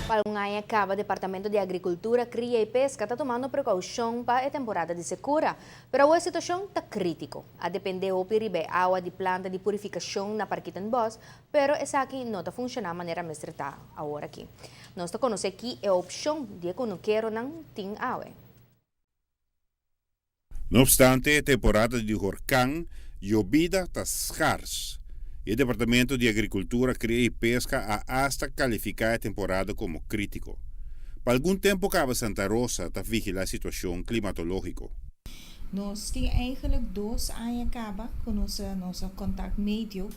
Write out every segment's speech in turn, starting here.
Pa un aña kaba Departamento di Agrikultura, Kria i Peska ta tumando prekoushon pa e temporada di sekura. Pero e situashon ta krítiko. A dependé hopi riba e awa di planta di purifikashon na Parkietenbos, pero esaki no ta funshoná manera mester ta awor aki. Nos ta konosé ki e opshon di e kunukeronan tin awe. No obstante, temporada di horkan, yobida ta skars. E Departamento di Agrikultura, Kria i Peska a asta kalifiká e temporada komo krítiko. Pa algun tempu kaba Santa Rosa ta vigilá situashon klimatológiko. Nos tin eigenlijk 2 aña kaba ku nos contact meteo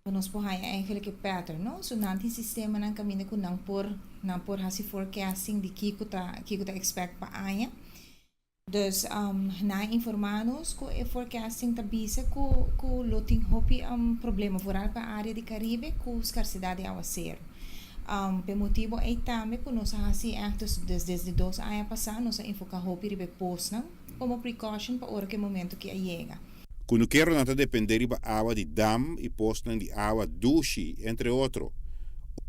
pa nos por haya eigenlijk e pattern, no? So nan tin sistema nan kaminda ku nan por hasi forecasting di kiko ta expect pa aña. Dus nan informá nos ku e forecasting ta bisa ku lo tin hopi problema vooral pa área di Karibe ku skarsidat di awaseru. Pa e motibu ei tambe ku nos a hasi echt, dus desde 2 aña pasá nos a enfoká hopi riba e posnan komo precaution pa ora ku e momento ku a yega. Kunukeronan ta dependé riba awa di dam i posnan di awa dushi, entre otro.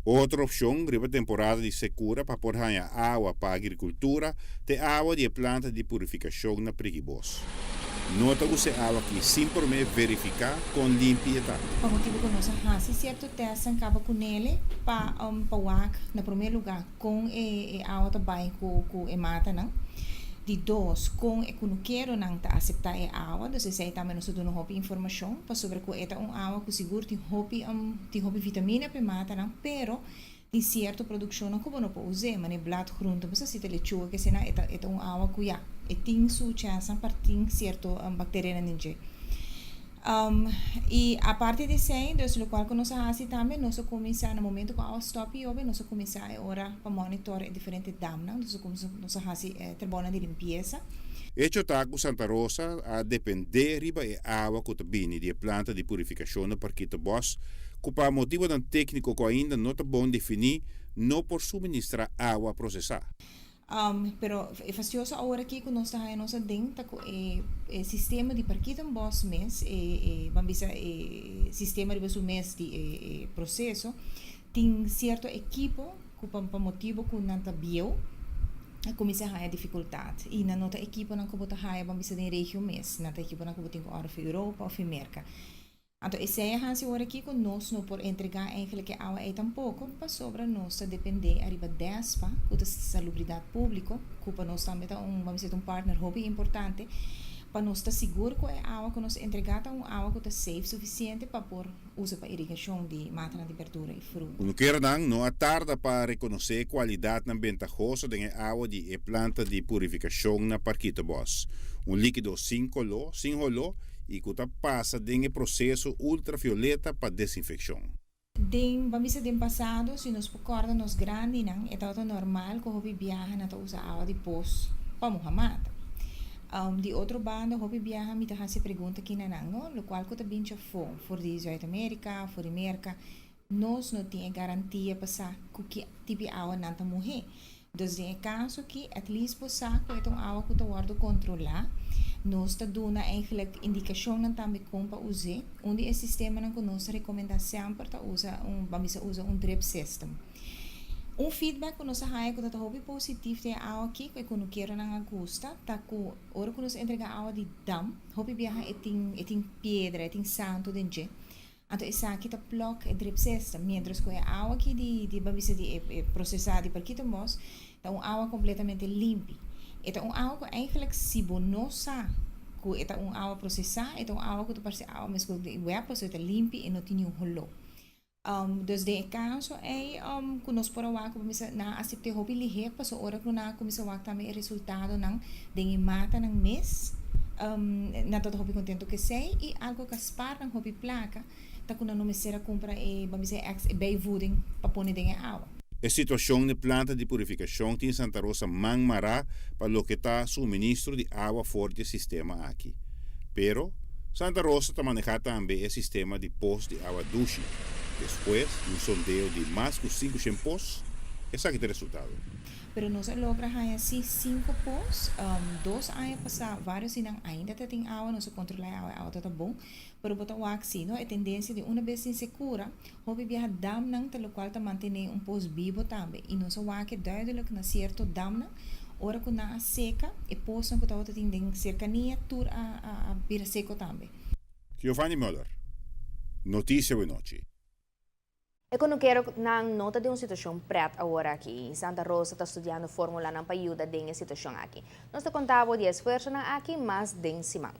Otro opshon riba temporada di sekura pa por haña awa pa agrikultura ta awa di planta di purifikashon na Prikibos. No ta usa awa aki sin promé verifiká kon limpi e ta. Pa motibu ku nos a hasi sierto test kaba kuné pa wak na promé lugá kon e awa ta bai ku e matanan. Di dos, kon e kunukeronan ta aseptá e awa, dus esei tambe nos ta duna hopi informashon pasobra ku e ta un awa ku sigur tin hopi vitamina pa e matanan, pero tin sierto produkshon ku bo no por usa, manera bladgroente, bo sa lechuga ku asina e ta un awa ku ya, e tin su chèns pa tin sierto bakterianan den dje. I aparte di esei, dus lokual ku nos a hasi tambe, nos a kuminsá na momento ku awa stòp yobe, nos a kuminsá e ora pa monitor e diferente damnan, dus nos a hasi trabounan di limpiesa. Hecho ta ku Santa Rosa a dependé riba e awa ku ta bini di e planta di purifikashon na Parkietenbos, ku pa motibunan tékniko ku ainda no ta bon definí, no por suministrá awa prosesá. Pero e fastioso awor aki ku nos ta haña nos aden ta ku e sistema di Parkietenbos mes, ban bisa e sistema riba su mes di e proseso, tin sierto ekipo ku pa motibu ku nan ta bieu, a kuminsá haña difikultat. I nan no ta ekiponan ku bo ta haña, ban bisa, den regio mes, nan ta ekiponan ku bo tin ku òrder for Europa òf Merka. Anto esei a hasi awor aki ku nos no por entregá eigenlijk e awa ei tampoko, pasobra nos ta dependé ariba DESPA, ku ta Salubridat Públiko, ku pa nos tambe ta un, ban bisa, un partner hopi importante, pa nos ta sigur ku e awa ku nos entregá ta un awa ku ta safe sufisiente pa por usa pa irigashon di matanan di berdura i fruta. Kunukeronan no a tarda pa rekonosé kualidatnan bentahoso den e awa di e planta di purifikashon na Parkietenbos. Un líkido sin koló, sin holó i ku ta pasa den e proseso ultravioleta pa desinfekshon. Den, ban bisa, den pasado, si nos por kòrda nos grandinan, e tabata normal ku hopi biaha nan ta usa awa di pos pa muha mata. Di otro banda, hopi biaha mi ta hasi pregunta aki na nan, no? Lokual ku ta bin djafó, for di Zuid-Amerika, for di Merka, nos no tin e garantia pa sa ku ki tipo di awa nan ta muh'é. Dus den e kaso aki, at least bo sa ku e ta un awa ku ta wòrdu kontrolá. Nos ta duna eigenlijk indikashonnan tambe kon pa us'é. Un di e sistemanan ku nos ta rekomendá semper ta usa un, ban bisa, usa un drip system. Un feedback ku nos a haña ku ta hopi positief den e awa aki, ku e kunukeronan a gusta, ta ku ora ku nos entregá awa di dam, hopi biaha e tin piedra, e tin santu den dje. Anto esaki ta block e drip system, mientras ku e awa aki di, ban bisa, di e prosesá di Parkietenbos, ta un awa kompletamente limpi. E ta un awa ku eigenlijk si bo no sa ku e ta un awa prosesá, e ta un awa ku ta parse awa meskos di web, pasobra e ta limpi i no tin ningun holó. Dus den e kaso ei ku nos por a wak ku bisa nan a asept'é hopi lihé, pasobra ora ku nan a kuminsá wak tambe e resultadonan den e matanan mes, nan tabata hopi kontentu ku esei i algu ku a spaar nan hopi plaka ta ku nan no mester a kumpra e, ban bisa, e bijvoeding pa pone den e awa. E situashon di planta di purifikashon tin Santa Rosa man mará pa loke ta suministro di awa for di e sistema aki. Pero Santa Rosa ta manehá tambe e sistema di pos di awa dushi. Despues di un sondeo di mas ku 500 pos, Esaki ta e resultado. Pero nos a logra haña sí 5 pos, 2 aña pasá, vários aña ainda tin awa, nos a kontrolá awa, awa ta bon, pero bo ta wak sí, no, e tendensia di un bes tin sekura, hopi biaha damnan, ta lokual ta mantené un pos bibu tambe, i nos a wak duidelijk na sierto damnan, ora ku nan a seka, e posnan ku tabata tin den serkania, tur a bira seku tambe. Giovanni Müller, Notisia Nochi. E kunukeronan no ta den un situashon prèt awor aki. Santa Rosa ta studiando fórmulanan pa yuda den e situashon aki. Nos ta konta bo di esfuersonan aki mas den siman.